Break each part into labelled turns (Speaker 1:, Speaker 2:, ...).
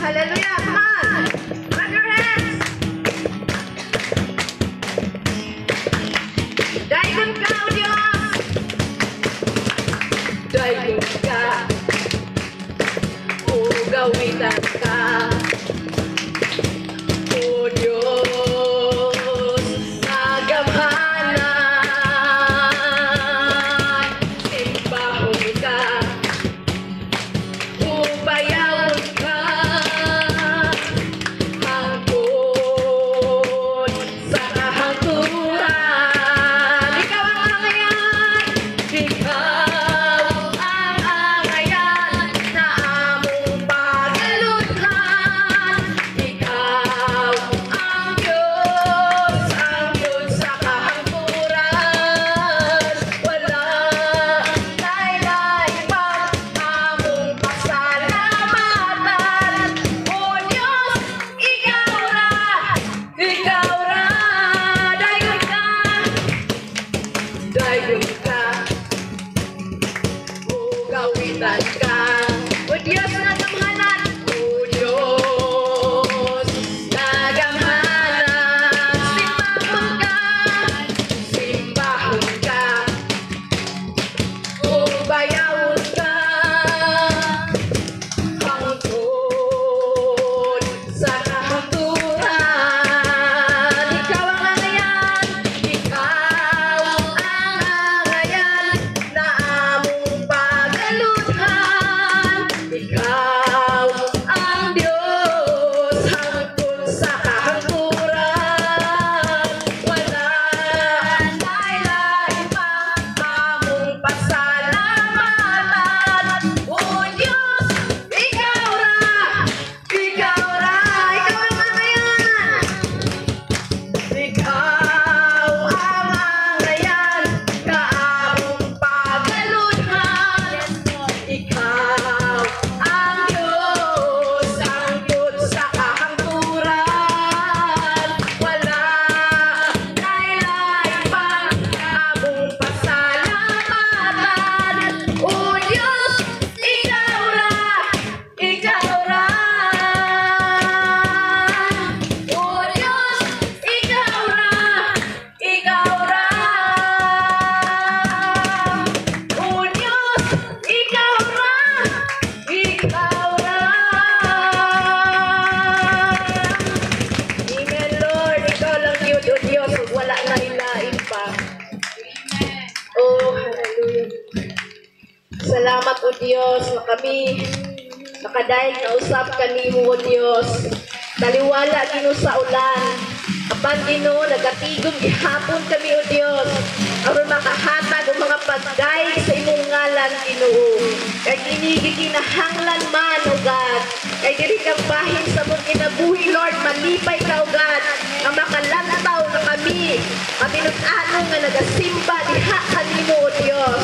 Speaker 1: Hallelujah. Come on. Clap your hands. Daygon ka, O Diyos. Daygon ka. O gawitan ka. O Diyos, nagamhanan. Simbahon ka. Ubayawon ka. Hangtod sa kahangturan. Ikaw ang angayan. Ikaw ang angayan na among pagaludhan. Ikaw ang Diyos sa kahangturan. Wala lain pang among pasalamatan. O Diyos, ikaw ra, ikaw ra. Daygon ka, daygon ka. O gawitan ka. O Diyos na gamhanan. O Diyos na gamhanan. Simbahon ka, simbahon ka. O bayawon ka. Hangtod sa kahangturan. Ikaw ang angayan, ikaw ang angayan na among pagaludhan. Ikaw ang Diyos hangtod sa kahangturan. Wala lain pa among pasalamatan. O Diyos, ikaw ra, ikaw ra, ikaw ang angayan. Ikaw ang angayan na among pagaludhan. Ikaw ang Diyos, hangtod sa kahangturan. Wala lain pa among pasalamatan. O Diyos, ikaw ra, ikaw ra. O Diyos, ikaw ra, ikaw ra. O Diyos, ikaw ra, ikaw ra. Amen, Lord. Ikaw lang yun, O Diyos, ug wala na ilain pa. Oh, hallelujah. Salamat, O Diyos, na kami nakadayeg na usab kanimo, O Diyos. Taliwala, Ginoo, sa ulan. Apan, Ginoo, nagatigom gihapon kami, O Diyos, aron makahatag og mga pagdayeg sa imong ngalan, Ginoo. Kay kini gikinahanglan man, O God. Kay dili ka bahin sa among kinabuhi, Lord, malipay ka, O God, nga makalantaw na kami, matinud-ano nga nagasimba diha kanimo, O Diyos.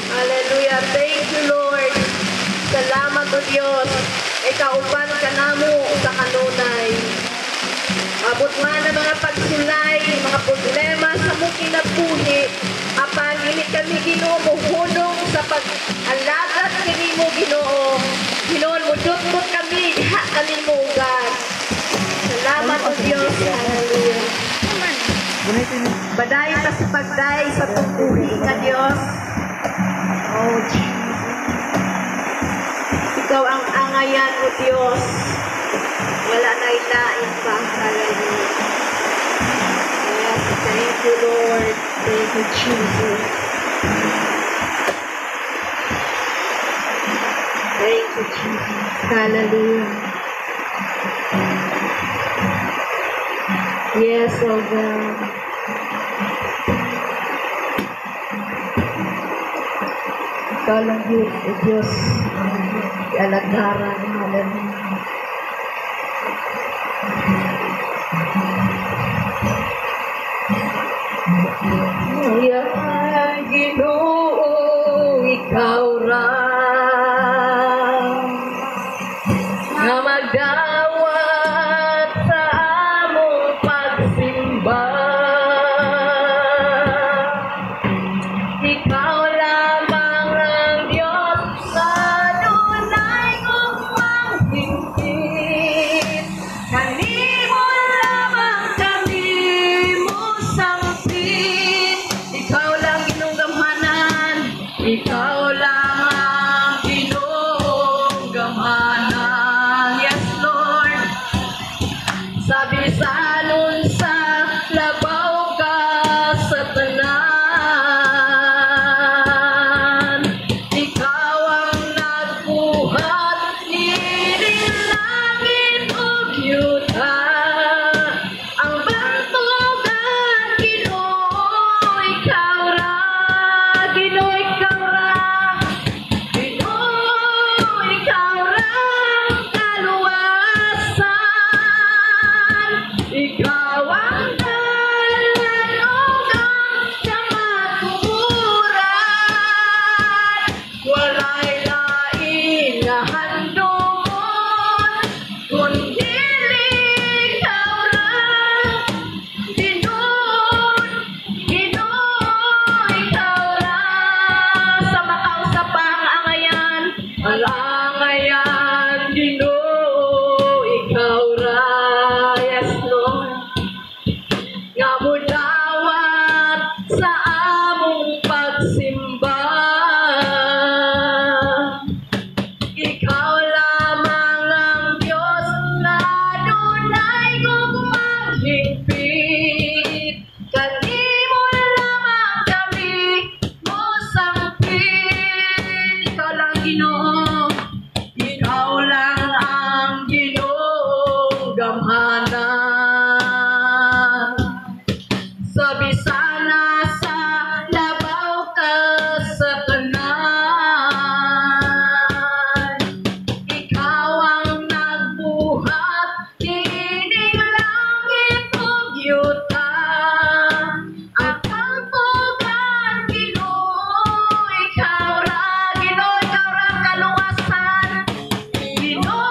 Speaker 1: Hallelujah. Thank you, Lord. Salamat, O Diyos. Ikauban ka namo sa kanunay. Abot man ang mga pagsulay, mga problema sa among kinabuhi, apan dili kami, Ginoo, muhunong sa pag-alagad kanimo, Ginoo. Ginoo, mudutmot kami diha kanimo, O God. Salamat, O Diyos. Hallelujah. Padayon ta sa pagdayeg sa tungbuhi nga Diyos. Oh, Jesus. Ikaw ang angayan, O Diyos. Wala na ilain pa. Hallelujah. Yes, thank you, Lord. Thank you, Jesus. Thank you, Jesus. Hallelujah. Yes, oh God. Ikaw lang yun, O Diyos, ialagaran. Hallelujah. Ya, Ginoo, ikaw ra nga magdawat sa among pagsimba. Ikaw lamang ang Diyos sa dunay gugmang hingpit. Ginoo, ikaw ra. Yes, Lord. Nga mudawat sa among pagsimba. Ikaw lamang ang Diyos na dunay gugmang hingpit. Kanimo lamang kami mosangpit. Ikaw lang, Ginoo. Ikaw lang ang Ginoong gamhanan. Sa bisana sa labaw ka sa tanan. Ikaw ang nagbuhat niining langit ug yuta. Ang kampugan, Ginoo, ikaw ra. Ginoo, ikaw ra ang kaluwasan. Ginoo,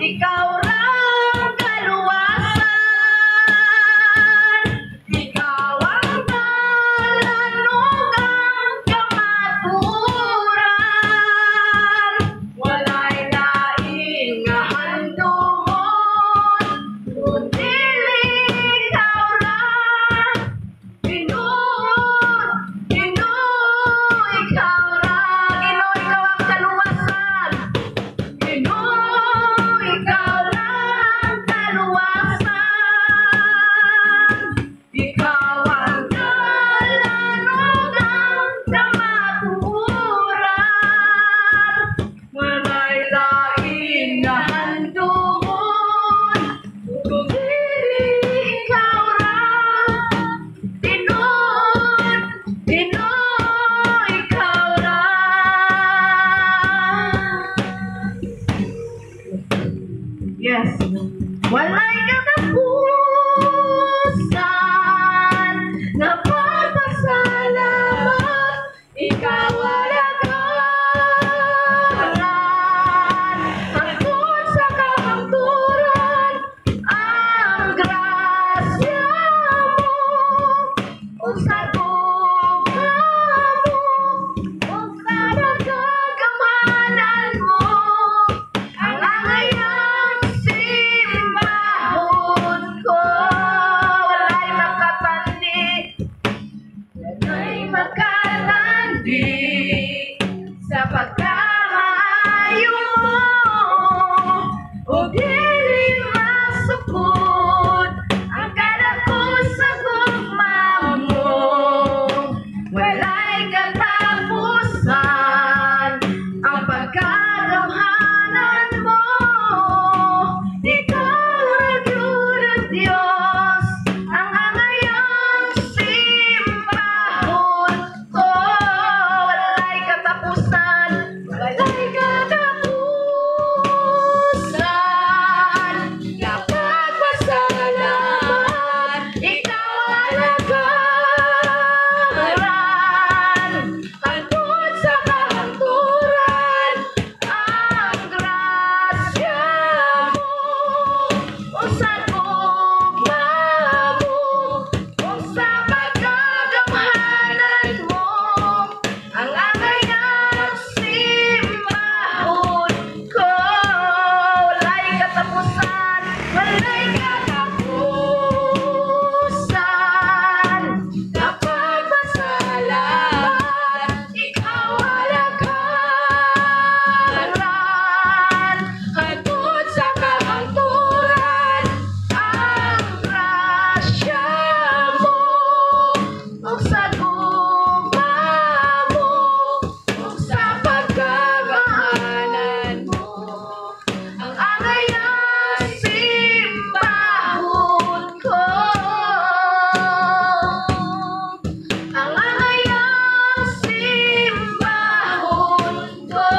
Speaker 1: ikaw ra ang kaluwasan. Ikaw ang dalan ug ang kamatuoran. Walay lain nga handumon kun dili ikaw ra. Ginoo, Ginoo, ikaw ra. Ginoo, ikaw ang kaluwasan. Ginoo, ikaw lang ang kaluwasan. Ikaw ang dalan ug ang kamatuoran. Walay lain nga handumon kung dili ikaw ra. Ginoo, Ginoo, ikaw ra. Yes. Walay katapusan na pagpasalamat, ikaw alagaran. Hangtod sa kahangturan, ang grasya mo, ug sa gugma mo, ug sa pagkagamhanan mo, ang angayang simbahon ko. Walay makatandi, walay makatandi sa pagkamaayo mo, ug dili masukod ang kadako sa gugma mo. Walay katapusan ang pagkagamhanan mo. Ikaw ra gyud ang Dios, ang angayang simbahon ko. Walay katapusan, walay katapusan na pagpasalamat, ikaw alagaran. Hangtod sa kahangturan, ang grasya mo, ug sa gugma mo, ug sa pagkagamhanan mo, ang angayang simbahon ko. Walay katapusan, walay katapusan na pagpasalamat, ikaw alagaran. Hangtod sa kahangturan, ang grasya mo, ug sa gugma mo, ug sa pagkagamhanan mo, ang angayang simbahon ko. Ang angayang simbahon ko.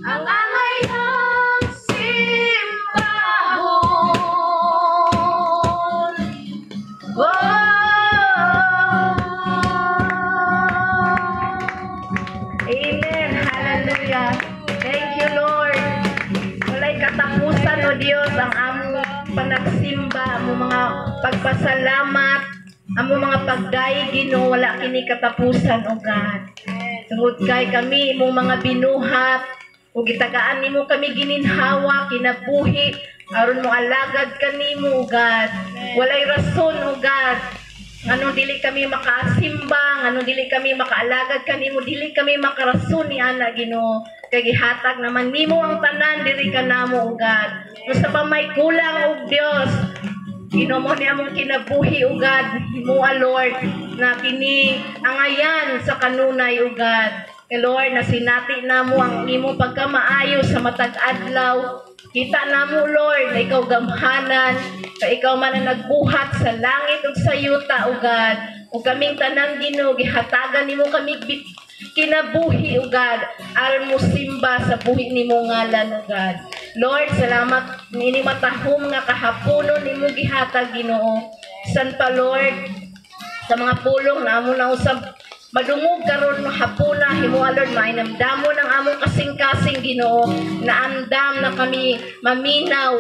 Speaker 1: Ang angayang simbahon. Oh. Amen. Hallelujah. Thank you, Lord. Walay katapusan, O Dios, ang among panagsimba, among mga pagpasalamat, among mga pagdayeg, Ginoo, wala kini katapusan, O God. So Tungod kay kami imong mga binuhat ug gitagaan nimo kami gininhawa kinabuhi aron mo alagad kanimo, O God. Walay rason, O God, nganong dili kami makasimba, nganong dili kami makaalagad kanimo, dili kami makarason ni ana, Ginoo. Kay gihatag naman nimo ang tanan diri kanamo, O God. Usa pa may kulang, O Dios, Ginoo, mo ni among kinabuhi, O God. Himoa, Lord, na kini angayan sa kanunay, O God. Kay Lord, nasinati namo ang imong pagkamaayo sa matag adlaw. Kita namo, Lord, na ikaw gamhanan, kay ikaw man ang nagbuhat sa langit ug sa yuta, O God. Ug kaming tanan, Ginoo, gihatagan nimo kami kinabuhi, O God, aron mo simba sa buhi nimo ngalan, O God. Lord, salamat niini matahom nga kahaponon nimo gihatag, Ginoo. San pa, Lord, sa mga pulong na amo na usab madungog karon hapuna, himoa, Lord, mainamdamon ang among kasing-kasing, Ginoo, na andam na kami maminaw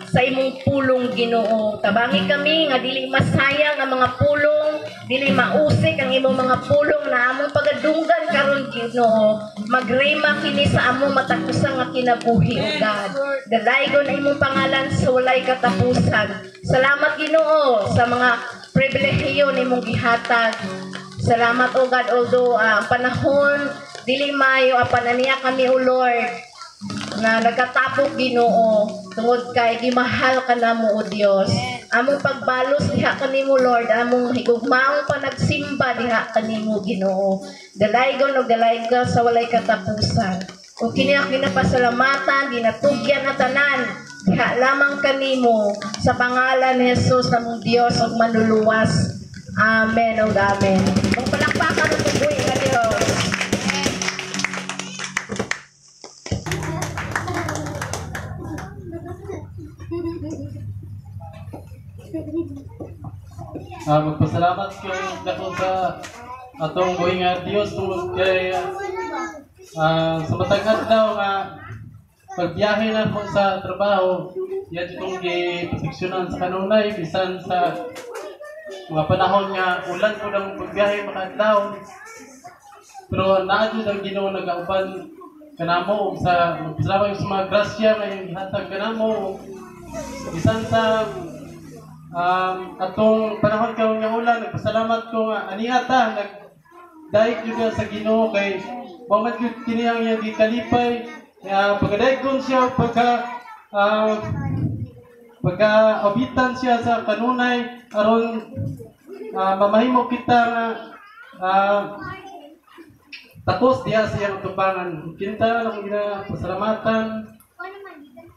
Speaker 1: sa imong pulong, Ginoo. Tabangi kami nga dili masayang ang mga pulong, dili mausik ang imong mga pulong na among pagadunggan karon, Ginoo. Magrema kini sa among matag usa nga kinabuhi, O God. Dalaygon ang imong pangalan sa walay katapusan. Salamat, Ginoo, sa mga pribilehiyo nimong gihatag. Salamat, O God, although ang panahon dili maayo, apan aniya kami, O Lord, na nagkatapok, Ginoo, tungod kay gimahal ka namo, O Dios. Among pagbalos diha kanimo, Lord, among higugmaong panagsimba diha kanimo, Ginoo. Dalaygon og dalayga sa walay katapusan. Ug kini ang ginapasalamatan, ginatugyan na tanan diha lamang kanimo sa pangalan ni Jesus namong Dios ug manluluwas. Amen ug amen. Magpalakpakan ang buhi nga Dios.
Speaker 2: Magpasalamat ko dako sa atong buhi nga Dios tungod kay sa matag adlaw nga pagbiyahe na ko sa trabaho, yan itong giproteksyonan sa kanunay bisan sa mga panahon nga ulan po ng pagbiyahe makaadlaw. Pero naa jud ang Ginoo nagauban kanamo ug sa magpasalamat sa mga grasya nga iyang gihatag kanamo bisan sa atong panahon karon nga ulan. Nagpasalamat ko nga aniya ta nagdayeg jud sa Ginoo kay wa man jud kini ang iyang gikalipay nga pagadayon siya pagka abitan siya sa kanunay aron mamahimo kita nga takos diha sa iyang tubangan. Kinta lang ginapasalamatan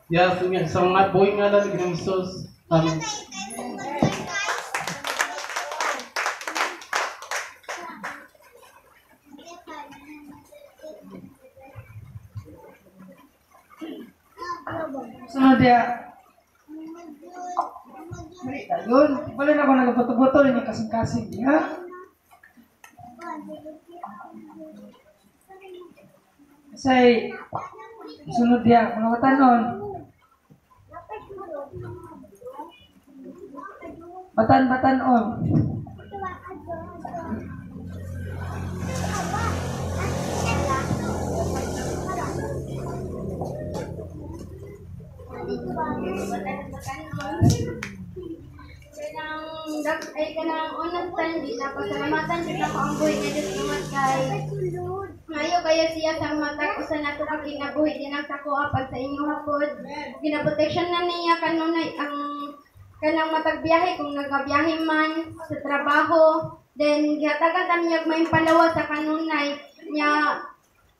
Speaker 2: diha sa mga buhi ngalan ni Ginoong Hesus. Amen.
Speaker 3: Sunod diya. Dali tayo. Wala na ako nagabuto-buto ninyo kasing-kasing diha. Kasi sunod diya, mga batanon. Batan-batanon.
Speaker 4: Ay kanang unang time di na pasalamatan jud ako ang buhi nga Dios tungod kay maayo kayo siya sa matag usa nato ka kinabuhi dinang sa kuha pag sa inyo hapod ginaproteksyon na niya kanunay ang kanang matag biyahe kung nagabiyahe man sa trabaho, then gihatagan ta niya og maayong palawa sa kanunay nya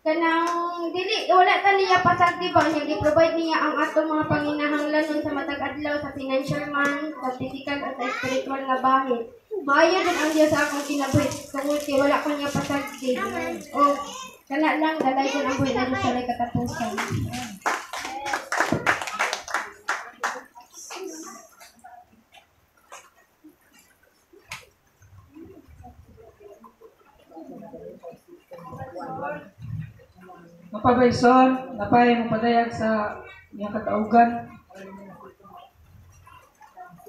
Speaker 4: kanang dili wala ta niya pasagdi ba niya gi-provide niya ang atong mga panginahanglanon sa matag adlaw sa financial man, sa physical at sa spiritual nga bahin. Maayo din ang Dios sa akong kinabuhi tungod kay wala ko niya pasagdi. O kana lang, dalaygon ang buhi na Dios sa walay katapusan.
Speaker 3: Mapabayson, napay mapadayag sa iyang kataugan.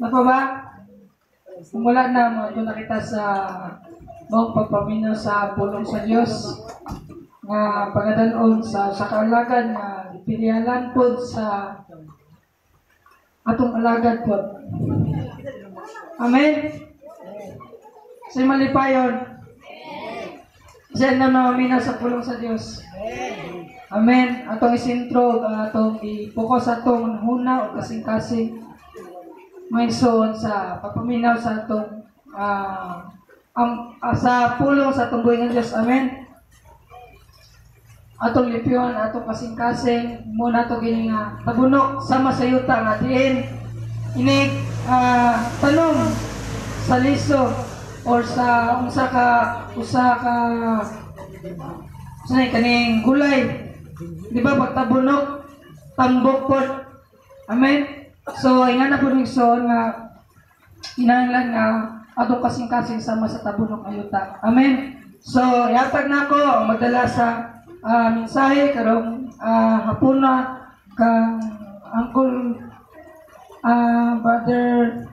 Speaker 3: Napa ba? Kung wala na, mato na kita sa maong pagpaminaw sa pulong sa Dios nga pagadal-on sa kaalagad nga gipilihalan pod sa atong alagad pod. Amen. Sa malipayon. Sa na maminaw sa pulong sa Dios. Amen. Atong isintro ang atong i-focus atong huna o kasing-kasing mga sa pagpaminaw sa atong sa pulong sa atong buhay ng Diyos. Amen. Atong lipyon, atong kasing-kasing, muna ato gini nga tabunok sama sa yuta nga diin inig tanom sa liso or sa unsa ka usa ka sa kaning gulay. Di ba pagtabunok tambok pod. Amen. So ingana pud igsoon nga kinahanglan nga atong kasing-kasing sama sa tabunok nga yuta. Amen. So ihatag nako ang magdala sa mensahe karong hapuna kang Uncle Brother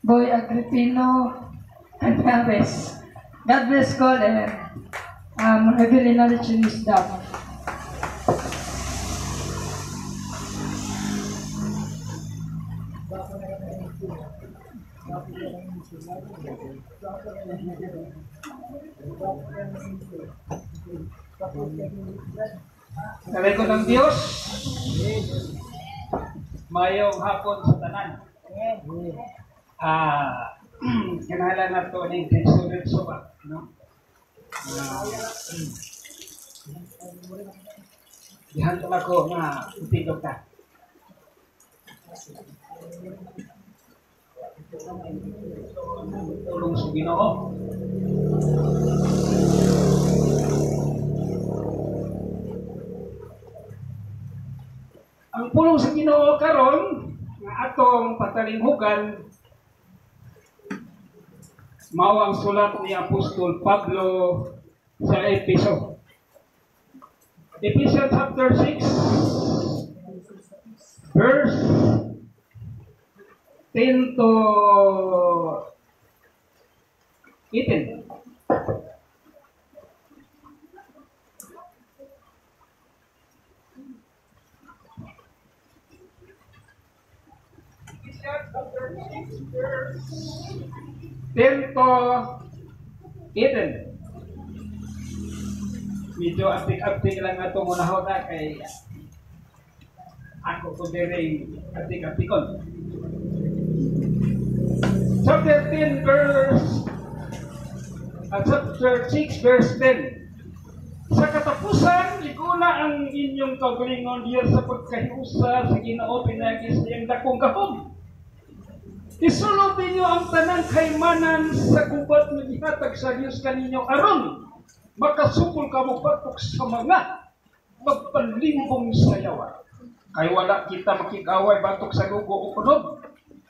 Speaker 3: Boy Agripino Canales. God bless God and heavenly knowledge and wisdom.
Speaker 5: Sabi ko ng Diyos, mayong hapon sa tanan. Kinahanglan na to ni Diretso ba, no? Dihan ako nga utidog ta. Tulong sa Ginoo. Ang pulong sa Ginoo karon nga atong patalinghugan mao ang sulat ni Apostol Pablo sa Efeso. Ephesians chapter 6 verse 10 to 18. Ephesians chapter 6 verse 10 to 18. Medyo aptik-aptik lang atong unahon na kay ako ko diri aptik-aptikon. Chapter 10 verse chapter 6 verse 10. Sa katapusan, liguna ang inyong kaugalingon diya sa pagkahiusa sa Ginoo pinaagi sa iyang dakong gahom. Isulod ninyo ang tanang kaymanan sa gubat nga gihatag sa Dios kaninyo aron makasukol kamo batok sa mga magpalimbong sa yawa. Kay wala kita makig-away batok sa dugo o kunob,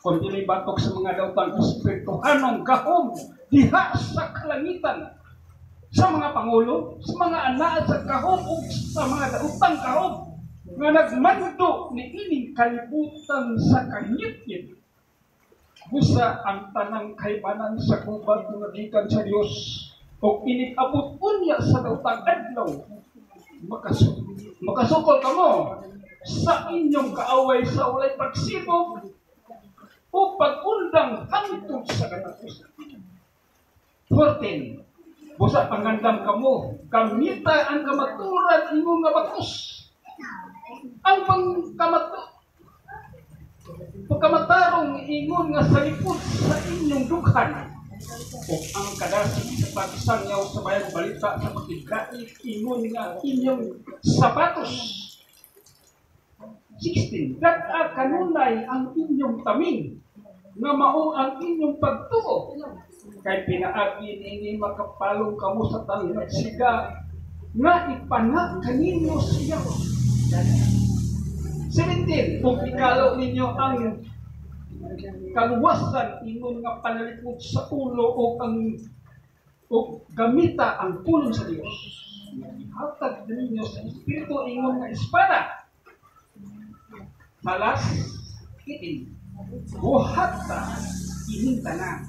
Speaker 5: kundi batok sa mga daotang espirituhanong gahom diha sa kalangitan, sa mga pangulo, sa mga anaa sa gahom ug sa mga daotang gahom nga nagmando niining kalibutan sa kangitngit. Busa ang tanang kaymanan sa gubat nga gikan sa Dios ug inig-abot unya sa daotang adlaw, makasukol kamo sa inyong kaaway sa walay pagsibog o pag-undang hangtod sa katapusan. 14. Busa pangandam kamo, gamita ang kamaturan ingon nga batos. Ang pagkamatarong ingon nga salipod sa inyong dughan o ang kadasig sa pagsangyaw sa bayang balita sa pakigkait ingon nga inyong sapatos. 16. Dad-a kanunay ang inyong taming nga mao ang inyong pagtuo kay pinaagi niini makapalong kamo sa tanang siga nga ipana kaninyo siya. 17. Kung ikalo ninyo ang kaluwasan ingon nga panalikod sa ulo o ang o gamita ang pulong sa Dios. Ihatag ninyo sa Espiritu ingon nga espada. Talas 18. Buhata ining tanan.